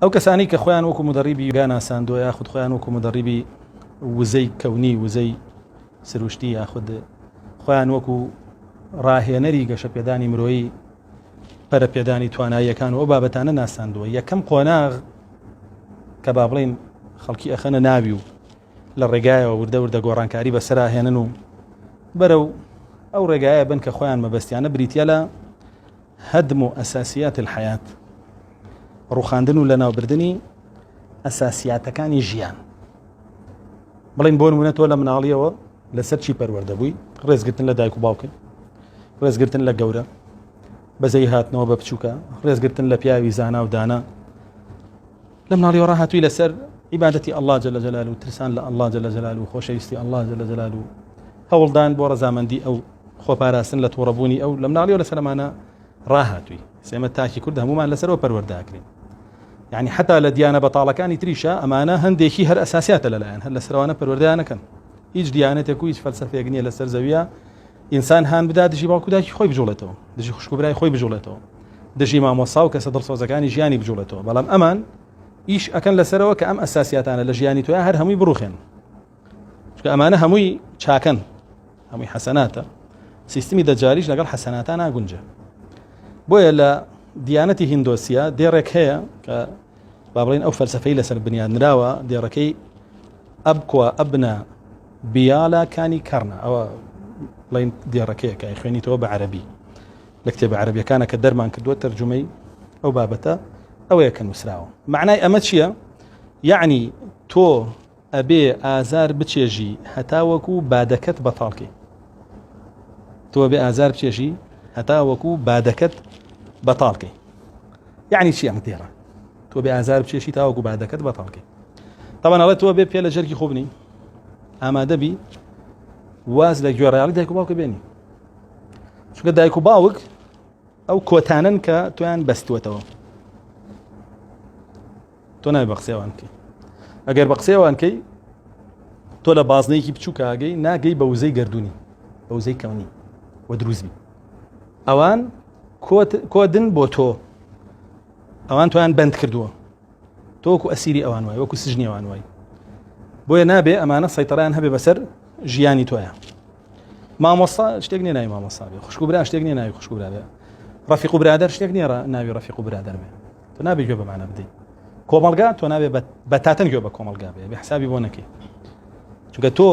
ئەو کەسانەی کە خۆیان وەکو مدەڕیبی یۆگا ناساندووە یاخود خۆیان وەکو مدەڕیبی وزەی کەونی وزەی سروشتی یاخود خۆیان وەکو ڕاهێنەری گەشەپێدانی مرۆیی پەرەپێدانی تواناییەکان و ئەو بابەتانە ناساندووە یەکەم قۆناغ کە با بڵین خەڵکی ئەخەنە ناوی و لە ڕێگایەوە وردە وردە گۆڕانکاری بەسەراهێنن و بەرەو ئەو ڕێگایە بن کە خۆیان مەبەستیانە بریتە لە هدم اساسیات الحیات، ڕوخاندن و لەناوبردنی ئەساسیاتەکانی ژیان. بڵین بۆ نمونە تۆ لە مناڵیەوە لەسەر چی پەروەردە بووی؟ ڕێزگرتن لە دایک و باوکت، ڕێزگرتن لە گەورە، بەزەی هاتنەوە بە بچووکە، ڕێزگرتن لە پیاوی زانا و دانا. لە مناڵیەوە ڕاهاتووی لەسەر عیبادەتی اللە جل جلاله و ترسان لە اللە جل جلاله و خۆشەویستی اللە جل جلاله و هەوڵدان بۆ ڕەزامەندی ئەو خۆپاراستن لە تووڕەبوونی ئەو لە مناڵیەوە لەسەر ئەمانە ڕاهاتووی سێمە تاکی کورد هەمومان لەسەرەوە پەروەردەکرین یعنی حتا لە دیانە بەتاڵەکانی تریشە ئەمانە هەندێکی هەر ئەساسیاتە لەلایەن هەر لەسەرەوانە پەروەردەیانەکەن هیچ دیانەتێک و هیچ فەلسەفەیەک نییە لەسەر زەویە ئینسان هان بدا دژی باوک و دایکی خۆی بجوڵێتەوە دژی خوشک و برای خۆی بجوڵێتەوە دژی مامۆسا و کەسە دڵسۆزەکانی ژیانی بجوڵێتەوە بەڵام ئەمان ئیش ئەکەن لەسەرەوە کە ئەم ئەساسیاتانە لە ژیانی تۆیا هەر هەمووی بڕوخێن چونکە ئەمانە هەمووی چاکەن هەمووی حەسەناتە سیستمی دەجالیش لەگەڵ حەسەناتان ناگونجە بۆیە لە دیانەتی هندۆسیە دێڕێک هەیە کە با بڵێن ئەو فەلسفەی لەسەر بنیاد نراوە دێڕەکەی ئەبکوە ئەبنە بیالا کانی کەڕنە ئەوە بڵین دێڕەکەیە کە خوێنیتەوە بە عەربی لە کتێبە عەربیەکانە کە دەرمان کردووە تەرجومەی ئەو بابەتە ئەوەیە کە نووسراوە معنای ئەمە چییە؟ یعنی تۆ ئەبێ ئازار بچێژی هەتاوەکو بادەکەت بەتاڵکەی تۆ بێ ئازار بچێژی هەتاوەکو بادەکەت بەتاڵکەی یعنی چی ئەم دێڕە تۆ بێ ئازار بچێشی تاوەکو بادەکەت بەتاڵکەی تاوان ئەڵێ تۆ بێ پێ لە جەرگی خۆ بنی ئامادە بی واز لە گوێڕایەڵی دایک و باوکە بێنی چونکە دایک و باوک ئەو کۆتانن کە تۆیان بەستووەتەوە تۆ نابێ بە قسەی ئەوان بکەی ئەگەر بە قسەی ئەوان کەی تۆ لە بازنەیەکی بچووکە ئاگەی ناگەی بە وزەی گردردونی بە وزەی کەونی و دروستبی ئەوان کۆدن بۆ تۆ ئەوان تۆیان بند کردووە تۆ وەکو ئەسیری ئەوان وای وەکو سژنی ئەوان وای بۆیە نابێ ئەمانە سەیتەڕیان هەبێ بەسەر ژیانی تۆیە مامۆستا شتێک نیە ناوی مامۆستا بێ خوشک و برا شتێک نیە ناوی خوشک و برا بێ ڕەفیق و برادەر شتێک نییە ناوی ڕەفیق و برادەر بێ تۆ نابێ گوێ بەمانە بدەیت کۆمەلگا تۆ نابێ بەتاتەن گوێ بە کۆمەلگا بێ بێ حسابی بۆ نەکەی چونکە تۆ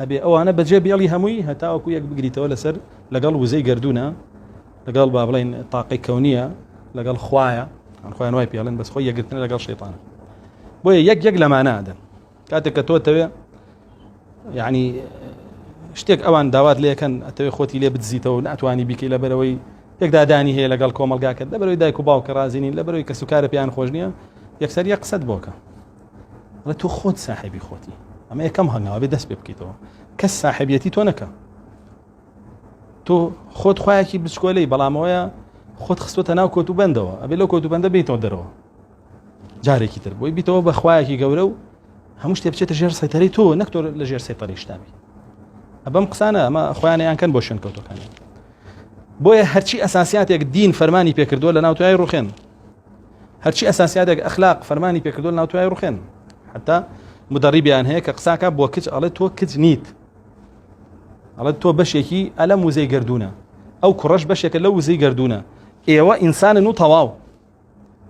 ئەبێ ئەوانە بەجێ بێڵی هەمووی هەتاوەکو یەک بگریتەوە لەسەر لەگەڵ وزەی گردونە لەگەڵ با بڵێین تاقی کەونیە لەگەڵ خوایە خۆیان وای پێڵێن بەس خۆی یەکگرتنە لەگەڵ شەیتانە بۆیە یەک یەک لەمانە ئەدەن کاتێک کە تۆ تەوێ یعنی شتێک ئەوان داوات لەکەن ئەتەوێ خۆتی لێ بدزیتەوە ناتوانانی بیکەی لەبەرەوەی پێکدادانی هەیە لەگەڵ کۆمەلگاکە لەبەرەوەی دایک و باوکە ڕازینین لەبەرەوەی کەسوکارە پێیان خۆش نییە یەکسەر یە قسەت بۆکە ئەڵێ تۆ خۆت ساحێبی خۆتی ئەمە یەکەم هەنگاوە بێ دەست پێ بکەیتەوە کەس ساحێبیەتی تۆ نەکە تۆ خۆت خوایەکی بچکۆلەی بەڵام ئەوەیە خۆت خستوتە ناو کۆت و بەندەوە ئەبێ لەو کۆت و بەندە بیتەوە دەرەوە جارێکی تر بۆی بیتەوە بە خوایەکی گەورە و هەموو شتێ بچێتە ژێر سەیتەرەی تۆ نەک تۆ لە ژێر سەیتەرەی شتابی ئەبەم قسانە ئەمە خۆیانیان کەن بۆ شوێن کەوتەکانیان بۆیە هەرچی ئەساسیاتێک دین فەرمانی پێکردووە لە ناو توای ڕوخێن هەرچی ئەساسیاتێک ئەخلاق فەرمانی پێکردووە لە ناو توای ڕوخێن حتا مدەڕیبیان هەیە کە قساکە بۆ کچ ئەڵێ تۆ کچ نیت ئەڵێ تۆ بەشێکی ئەلەم وزەی گردونە ئەو کوڕەش بەشێکە لەو وزەی گردونە ئێوە ئینسانن و تەواو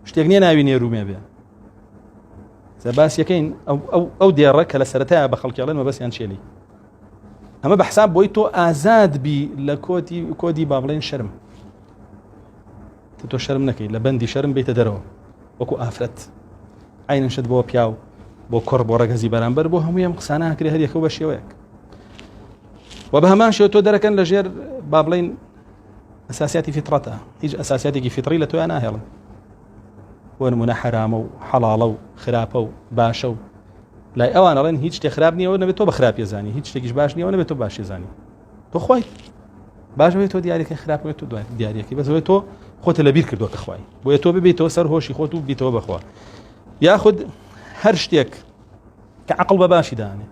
شتێک نییە ناوی نێرومێ بێ باس یەکەین ئەو دێڕە کە لە سەرەتای بە خەڵکیڵێن مەبەستیان چێلی ئەمە بە حساب بۆی تۆ ئازاد بی لە کۆتی کۆدی با بڵێن شەرم تۆ شەرم نەکەی لە بەندی شەرم بیتە دەرەوە وەکو ئافرەت عینەن شت بۆ پیاو بۆ کوڕ بۆ ڕەگەزی بەرامبەر بۆ هەمووی ئەم قسانە هەکرێ هەر یەکە بە شێوەیەک و بە هەمان شێوە تۆ دەرەکەن لە ژێر با بڵین ئەساسیاتی فیترەتە هیچ ئەساسیاتێکی فیتری لە تۆیان ناهێڵن بۆ نمونە حەرامە و حەڵاڵە و خراپە و باشە و لای ئەوان ئەڵێن هیچ شتێ خراپ نییەوە نەبێت تۆ بە خراپی زانی هیچ شتێکیش باش نییەوە نەبێت تۆ باشی زانی تۆ خۆی باش بێت تۆ دیارەکە خراپ بێت تۆ دیارەکەی بەس تۆ خۆتە لەبیر کردووە کە خوای بۆیە تۆ ببیتەوە سەر هۆشی خۆت و بیتەوە بەخوا یاخود هەر شتێک کە عقل بە باشی دانێ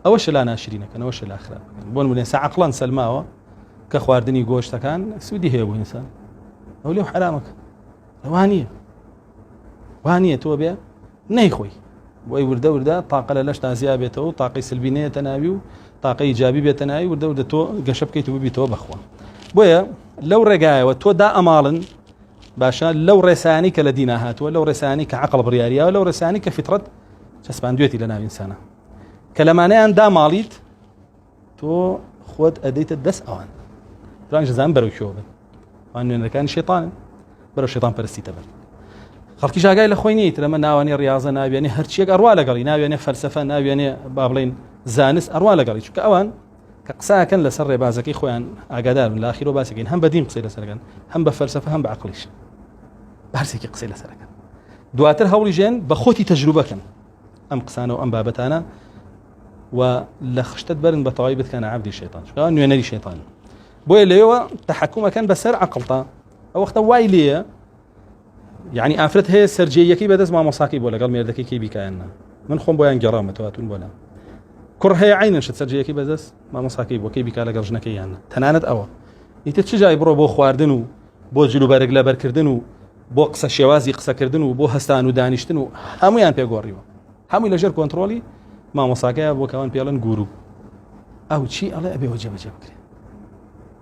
ئەوە شلا ناشرینەکەن ئەوە شلا خراپەکەن بۆن بنێ سا عقلان سەلماوە کە خواردنی گۆشتەکان سوودی هەیە بۆ ئینسان ئەو لێو حرامەکە ئەوان نییە. وا نییە تۆ بێ نەیخۆی بۆی وردە وردە تاقە لە لەشتا زیا بێتەوە و تاقی سلبی نەیەتە ناوی و تاقە ئیجابی بێتە ناوی وردە وردە تۆ گەشە بکەیت و ببیتەوە بەخوا بۆیە لەو ڕێگایەوە تۆ دا ئەماڵن باشە لەو ڕێسانی کە لە دینا هاتووە لەو ڕێسانی کە عقل بڕیاریاوە لەو ڕێسانی کە فیترەت چەسپاندوێتی لە ناو ئینسانە کە لەمانەیان داماڵیت تۆ خۆت ئەدەیتە دەست ئەوان دوان ژزان بەرەو کوێوە بن ئەوان نوێنەرەکانی شەیتانن بەرەو شەیتان پەرستی تەبن خەڵکی ژاگای لە خۆی نییە ترەمە ناوانێ ڕاضە ناوێنێ هەرچیەک ئەڕوا لەگەڵی ناوێنێ فەلسفە ناوێنێ با بڵین زانست ئەڕوا لەگەڵی چونکە ئەوان کە قساکەن لەسەر ڕێبازەکەی خۆیان ئاگادار بن لاخیرۆ باسەکەین هەم بە دین قسەی لەسەرەکەن هەم بە فەلسفە هەم بە عقلیش بارسێکی قسەی لەسەرەکەن دواتر هەوڵی ژێن بە خۆتی تەجروبەکەن ئەم قسانە و ئەم بابەتانە و لە خشتت بەرن بە تەواوی بتکەنە عەبدی شەیتان چونکە نوێنەری شەیتان بۆیە لەوێوە تەحەکومەکەن بەسەر عەقڵتا ئەو وەختە وای لێیە یعنی ئافرەت هەیە سەرجێیەکەی بەدەست مامۆساکەی بۆ لەگەڵ مێردەکەی کەی بیکایەن من خۆم بۆیان گەڕامەتەوە هاتوون بۆ لام کوڕ هەیە عینەن شت سەرجێیەکەی بەدەست مامۆساکەی بۆ کەی بیکا لەگەڵ ژنەکەی یان تەنانەت ئەوە ئیتر چ جای بڕۆ بۆ خواردن و بۆ جلوبەرگ لەبەرکردن و بۆ قسە شێوازی قسەکردن و بۆ هەستان و دانیشتن و هەمویان پێگۆڕیوە هەمووی لەژێر کۆنترۆڵی مامۆساکەیە بۆ کەوان پێڵن گورو ئەو چی ئەڵێ ئەبێ جێبەجێ بکرێ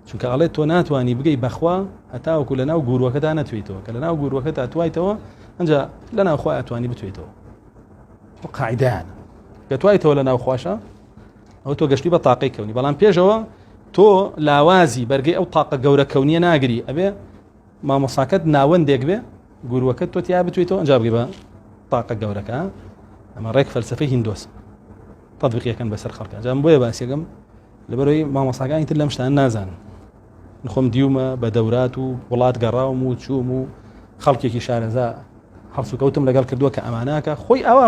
چونکە ئەڵێ تۆ ناتوانانی بگەی بەخوا هەتاوەکو لە ناو گوروەکەدا نەتویتەوە کە لە ناو گوروەکەدا توایتەوە ئەجا لە ناو خوا ئەتوانی بتوێتەوە قاعدان کە توایتەوە لە ناو خواشە ئەو تۆ گەشتی بە تاقی کەونی بەڵام پێشەوە تۆ لاوازی بەرگەی ئەو تاقە گەورە کەونیە ناگری ئەبێ مامۆساکەت ناوەندێک بێ گوروەکەت تۆ تیا بتویتەوە ئەنجا بگەی بە تاقە گەورەکە ئەمە ڕێک فەلسفەی هندۆس تطبیقیەکەن بەسەر خەڵکە جام بۆیە باسیەکەم لەبەرەوەی مامۆساکانی تر لەم شتان نازانن خۆم دیومە بە دەورات و وڵات گەڕاوم و چوم و خەڵکێکی شارەزا هەڵسوکەوتم لەگەڵ کردووە کە ئەماناکە خۆی ئاوا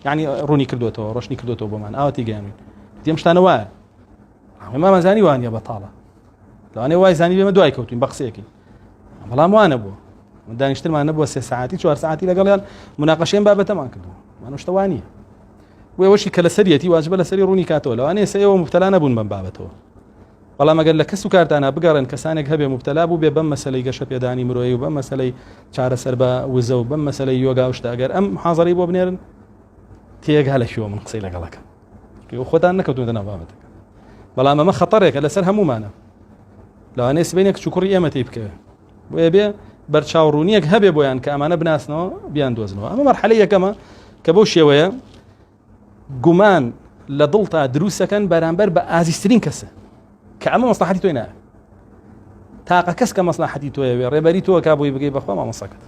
ینی ڕوونی کردوێتەوە ڕۆشنی کردوێتەوە بۆمان ئاوا تیگەیانین دێم شتانە وایە مامەزانی وانە بەتاڵە لەوانەیە وای زانی بێمە دوای کەوتین بە قسەیەکین بەڵام وانە بوو دانیشتنمان نەبووە سێ ساعتی چوار ساعتی لەگەڵیان مناقەشێن بابەتەمان کردووە مانە شتەوانیە بۆ ئەوەشی کە لەسەریەتی واجبە لەسەری ڕوونی کاتەوە لەوانەیە سێ ئێوە مبتەلا نەبوون بەم بابەتەوە بەڵام ئەگەر لە کەس و کارتانە بگەڕێن کەسانێک هەبێ مبتەلا بوو بێ بەم مەسلەی گەشە پێدانی مرۆیی و بەم مەسلەی چارەسەر بە وزە و بەم مەسلەی یۆگا و شتە ئەگەر ئەم حاضری بۆ بنێرن تێگا لە کوێوە من قسەی لەگەڵەکەم خۆتان نەکەوتونەتە ناو بابەتەکە بەڵام ئەمە خەتەرێکە لەسەر هەمومانە لەوانەیە سبینێک کچ و کوڕی ئێمە تی بکەوێ بۆیە بێ بەرچاو ڕوونیەک هەبێ بۆیان کە ئەمانە بناسنەوە بیان دۆزنەوە ئەمە مەرحەلە یەکەمە کە بەو شێوەیە گومان لە دڵتا دروستەکەن بەرامبەر بە ئازیزترین کەسە کە ئەمە مەسلحەتی تۆی ناوێت تاقە کەس کە مەسلحەتی تۆیەوێ ڕێبەری تۆکە بۆی بگەی بەخوا مامۆساکەت.